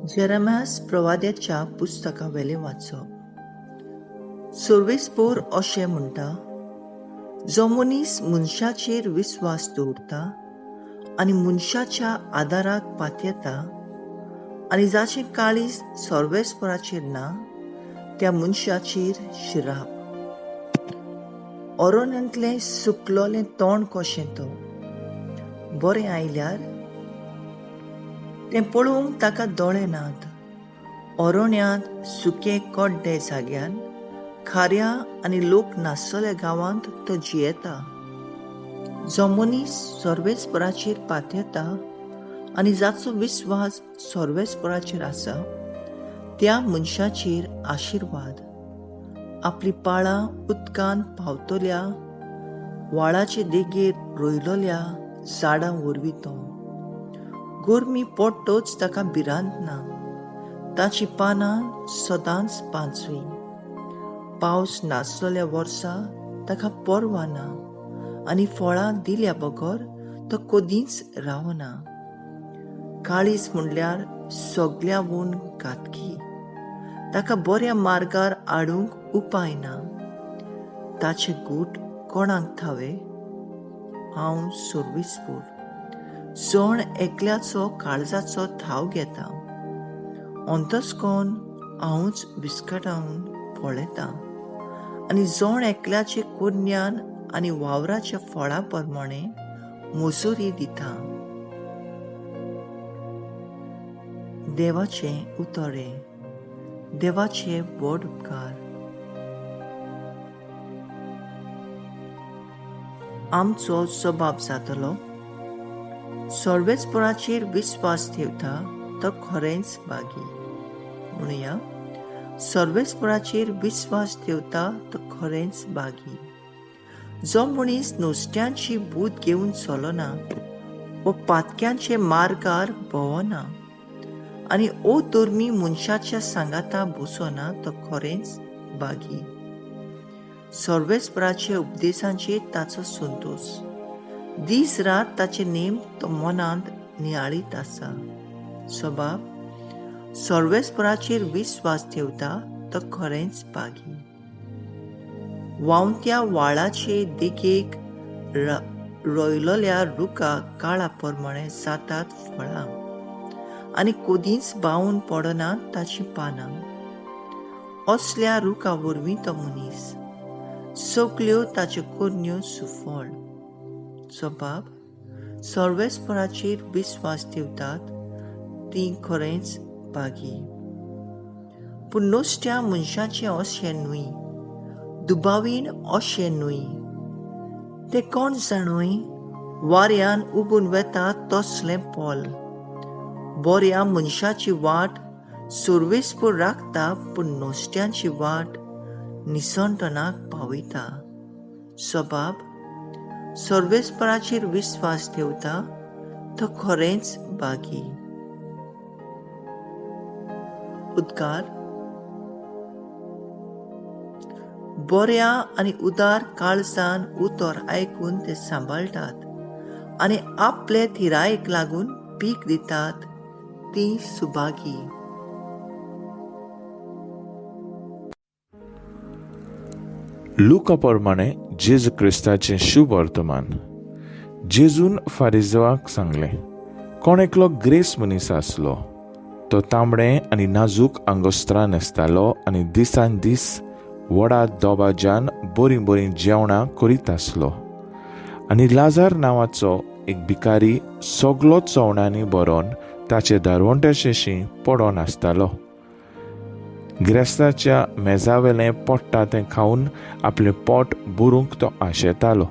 जेरेमियास प्रवाद्याच्या पुस्तकावेलें वाचप. सर्वेस्पोर अशें म्हणटा, जो मनीस मनशाचेर विस्वास दवरता आनी मनशाच्या आदाराक पातयेता आनी जाचें काळीज सर्वेस्पोराचेर ना त्या मनशाचेर शिराप. अरण्यांतलें सुकलोलें तोंड कशें तो बरें आयल्यार तें पळोवंक ताका दोळे नात. अरण्यांत सुके कोड्डे जाग्यान खाऱ्या आनी लोक नासलेल्या गांवांत तो जियेता. जो मनीस सर्वेस्पराचेर पातयेता आनी जाचो विस्वास सर्वेस्पराचेर आसा त्या मनशाचेर आशिर्वाद. आपलीं पाळां उदकान पावतल्या व्हाळाचे देगेर रोयलोल्या झाडां वरवीं तो. गरमी पडटच ताका भिरांत ना. ताचीं पानां सदांच पांचवीं. पावस नासलेल्या वर्सा ताका पर्वा ना आनी फळां दिल्या बगर तो कदींच रावना. काळीज म्हणल्यार सगळ्यावून घातकी. ताका बऱ्या मार्गार हाडूंक उपाय ना. ताचे गूट कोणाक थावे? हांव सर्विसपूर जण एकल्याचो काळजाचो थाव घेता. अंतस्कोन हांवूच विस्कटावन पळयतां आनी जण एकल्याचे कोन्यान आनी वावराच्या फळा प्रमाणे मजुरी दिता. देवाचें उतर हें. देवाचे व्हड उपकार. आमचो जबाब जातलो, सर्वेस्पराचेर विस्वास ठेवता तो खरेंच बागी. म्हणुया, सर्वेस्पराचेर विस्वास ठेवता तो खरेंच बागी. जो मनीस नुस्त्यांची बूद घेवन चलना वो पातक्यांचे मार्गार भोंवना आनी ओ धर्मी मनशाच्या सांगाता बसना तो खरेंच बागी. सर्वेस्पराच्या उपदेशांचेर ताचो संतोश. दीस रात ताचे नेम तो मनांत नियाळीत आसा. सबाब सर्वेस्पराचेर विस्वास ठेवता तो खरेंच बागी. व्हांवत्या व्हाळाचे देगेक रोयलोल्या रुखा काळा प्रमाणे जातात फळां आनी कदींच बावून पडनात ताचीं पानां. असल्या रुखा वरवीं तो मनीस सगल्यो ताच्यो करण्यो सुफळ. सबाब सर्वेस्पराचेर विस्वास ठेवतात तीं खरेंच बागी. पूण नुस्त्या मनशाचें अशें न्हय, दुबावीन अशें न्हय. ते कोण जाणूय वाऱ्यान उबून वेता तसलें पोल. बऱ्या मनशाची वाट सर्वेस्पर राखता पूण नुस्त्यांची वाट निसणटणाक पावयता. सबाब सर्वेस्पराचेर विस्वास ठेवता तो खरेंच बागी. उद्गार. बऱ्या आनी उदार काळजान उतर आयकून ते सांबाळटात आनी आपले थिरायेक लागून पीक दितात ती सुभागी. लुका प्रमाणे जेजू क्रिस्ताचें शुभ वर्तमान. जेजून फारिजवाक सांगलें, कोण एकलो ग्रेस मनीस आसलो. तो तांबडें आनी नाजूक आंगोस्त्रां न्हेसतालो आनी दिसान दीस व्हडा दोबाज्यान बरीं बरीं जेवणां करीत आसलो. आनी लाजार नांवाचो एक भिकारी सगलो चवणांनी भरोन ताचे दारवंट्याशेशीं पडोन आसतालो. गिरेस्ताच्या मेजावेलें पोट्टा तें खावन आपलें पोट भरूंक तो आशेतालो.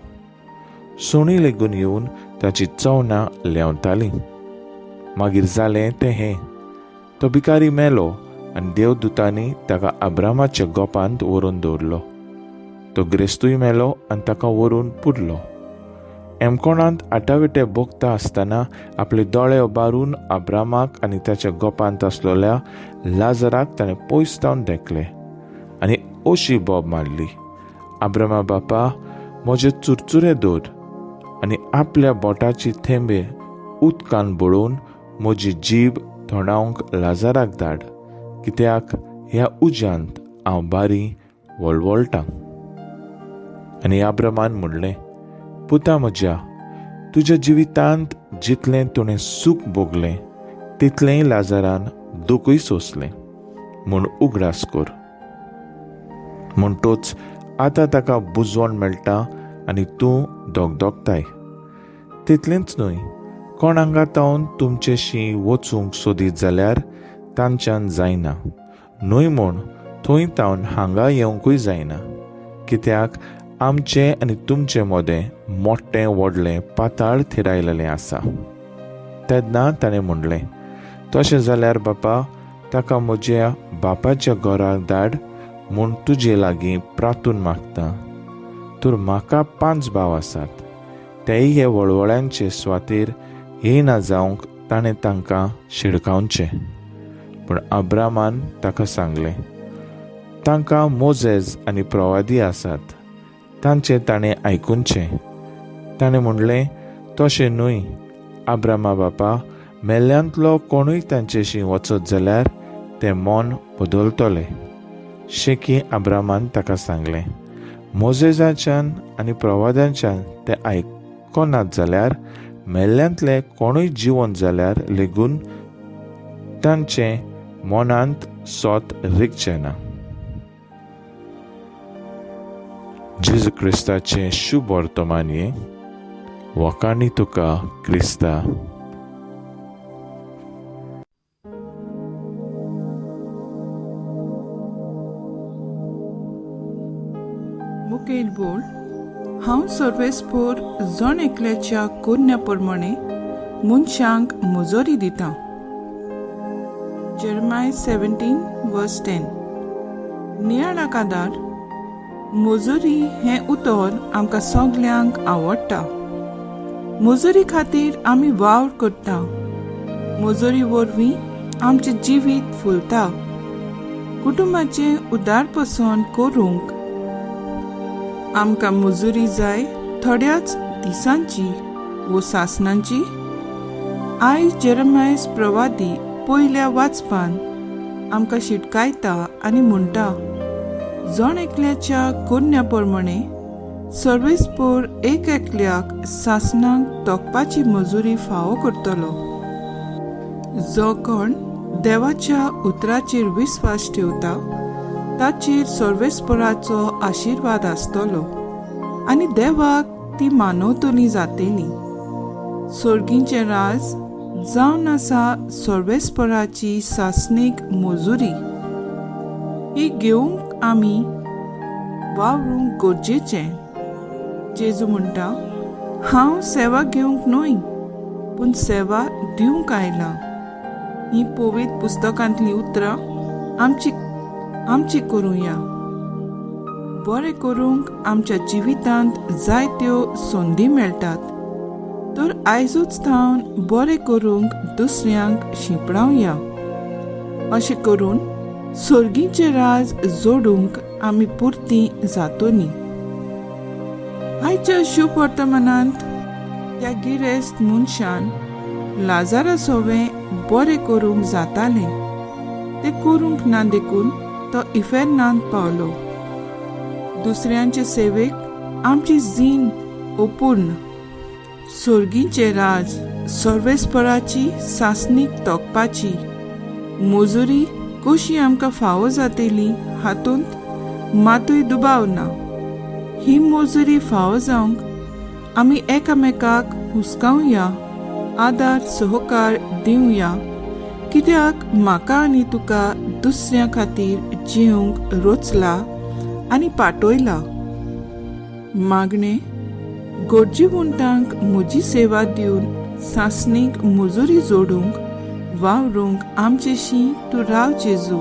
सुणीं लेगून येवन ताची चवनां लेंवतालीं. मागीर जालें तें हें, तो भिकारी मेलो आनी देवदुतांनी ताका अब्रामाच्या गोपांत व्हरून दवरलो. तो ग्रेस्तूय मेलो आनी ताका व्हरून पुरलो. एमकोणांत आटाविटे भोगता आसतना आपले दोळे उबारून अब्रामाक आनी ताच्या गोपांत आसलेल्या लाजराक ताणें पयस जावन देखले आनी अशी बोब मारली, अब्रामा बापा, म्हजे चुरचुरे दवर आनी आपल्या बोटाची थेंबे उदकान बडोवन म्हजी जीब थोंडावंक लाजाराक धाड, कित्याक ह्या उज्यांत हांव बारी वळवळटां. आनी आब्रामान म्हणलें, पुता म्हज्या, तुज्या जिवितांत जितलें तुणें सूख भोगलें तितलेंय लाजारान दुखूय सोंसलें म्हूण उगडास कर. म्हणटोच आतां ताका बुजवण मेळटा आनी तूं दगदगताय. तितलेंच न्हय, कोण हांगा तावन तुमचेशी वचूंक सोदीत जाल्यार तांच्यान जायना, न्हय म्हूण थंय तावन हांगा येवंकूय जायना, कित्याक आमचें आनी तुमचें मदें मोठें व्हडलें पाताळ थिरायलेलें आसा. तेन्ना ताणें म्हणलें, तशें जाल्यार बापा, ताका म्हज्या बापाच्या घराक धाड म्हूण तुजे लागीं प्रातून मागता. तर म्हाका 5 भाव आसात, तेय हे वळवळ्यांचे स्वातीर येना जावंक ताणें तांकां शिडकावचें. पूण अब्रामान ताका सांगलें, तांकां मोजेज आनी प्रवादी आसात, तांचें ताणें आयकुचें. ताणें म्हणलें, तशें न्हय आब्रामा बापा, मेल्ल्यांतलो कोणूय तांचेशी वचत जाल्यार तें मन बदलतलें. शेकी आब्रामान ताका सांगलें, मोजेजाच्यान आनी प्रवाद्यांच्यान ते आयकनात जाल्यार मेल्ल्यांतले कोणूय जिवन जाल्यार लेगून तांचें मनांत सोत रिगचें ना. जेजू क्रिस्ताचें शुभ वर्तमान हें. वखाणी तुका क्रिस्ता. मुखेल बोल, हांव सर्वेस्पोर जण एकल्याच्या कोरण्या प्रमाणे मनशांक मुजोरी दिता. जेरमाय 17:10. नियाळा कादार मुजोरी हें उतर आमकां सगल्यांक आवडटा. मुजोरी खातीर आमी वावर करता. मुजोरी वरवीं आमचें जिवीत फुलता. कुटुंबाचें उदारपसन करूंक आमकां मुजुरी जाय थोड्याच दिसांची वो सासणांची. आयज जेरमायस प्रवादी पयल्या वाचपान आमकां शिटकायता आनी म्हणटा, जण एकल्याच्या कोरण्या प्रमाणे सर्वेस्पोर एक एकल्याक सासणाक तोखपाची मजुरी फावो करतलो. जो कोण देवाच्या उतराचेर विस्वास ठेवता ताचेर सर्वेस्पराचो आशिर्वाद आसतलो आनी देवाक ती मानवतली जातली. सर्गींचें राज जावन आसा सर्वेस्पराची सासणीक मजुरी. ही घेवंक आमी वावरूंक गरजेचें. जेजू म्हणटा, हांव सेवा घेवंक न्हय पूण सेवा दिवंक आयलां. ही पवित्र पुस्तकांतलीं उतरां आमची आमची करुया. बरें करूंक आमच्या जिवितांत जायत्यो संदी मेळटात, तर आयजूच थावन बरें करूंक दुसऱ्यांक शिंपडावया. अशें करून सर्गीचें राज जोडूंक आमी पुरती जातोनी. आयच्या शुभ वर्तमानांत त्या गिरेस्त मनशान लाजारा सोवें बरें करूंक जातालें, तें करूंक ना देखून तो इफेर्नांत पावलो. दुसऱ्यांचे सेवेक आमची जीण अपूर्ण. सर्गीचें राज सर्वेस्पराची सासणीक तोखपाची मुजुरी कशी आमकां फावो जातली हातूंत मातूय दुबाव ना. ही मजुरी फावो जावंक आमी एकामेकाक हुस्कावया, आदार सहकार दिवया, कित्याक म्हाका आनी तुका दुसऱ्या खातीर जिवंक रोचला आनी पाटयला. मागणें, गरजेवंतांक म्हजी सेवा दिवन सासणीक मुजुरी जोडूंक वावरूंक आमचेशी तूं राव जेजू.